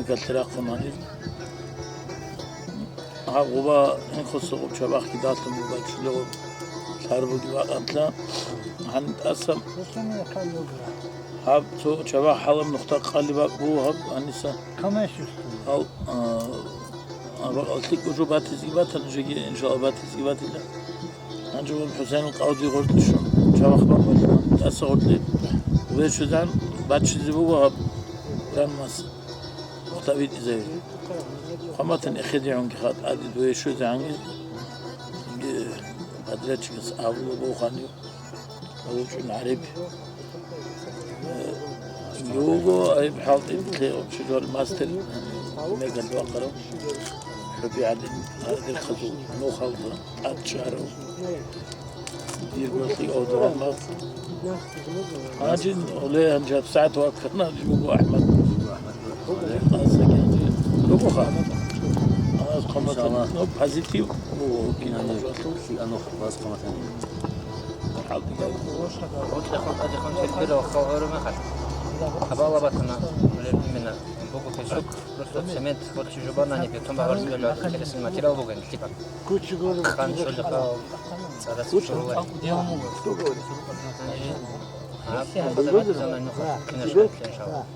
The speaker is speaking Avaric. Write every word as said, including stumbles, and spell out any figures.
Галъи рахъун гьанир. Гьаб гъуба гьенхъуса гъуб чабахъги далъун буго, бачӀулев лъар буги бакъатла. Гьаниб тӀаса гьаб цо чабахъ гьалаб нухда къали бакӀ буго гьаб гьаниса. Гьал, а, а, бакъалъи кӀужу батизги батан, жеги, иншалла, батизги батила. Гьанже вун ХӀусейн къавди гъоркье щун, чабахъ бан валъун, тӀаса гъоркье вешузан баччизе буго гьаб ранмас. Мухтавитизави. Хъаматан эхедигӀунги хатӀади дуе щвезегӀанги, подрядчикас абула бохани, вучӀун гӀариб. Э, Юго гӀариб хӀалтӀи дитлъе общежор мастер мегал бахъарав. ХӀуби гӀадин, гьардерхъазул нухалда тӀад чӀарав. Дирго лъикӀав дураб мах. Гьанжин гьуле гьанжаб сагӀат ваккана жуго АхӀмад. Къасаги гьанже руго ха. Аз хъаматани. Иншалла. Ну, позитив буго. Инанер лъикӀа нух баз хъаматани. Гьабала батана, именно, буго песок, просто цемент, вот цемент, вот чужубанани бетон багъарулел интересный материал буго, типа. Хан чолихъа цӀарас чурула. Гьаб, гьаб, гьаб, гьаб, гьаб, гьаб, гьаб, гьаб, гьаб, гьаб,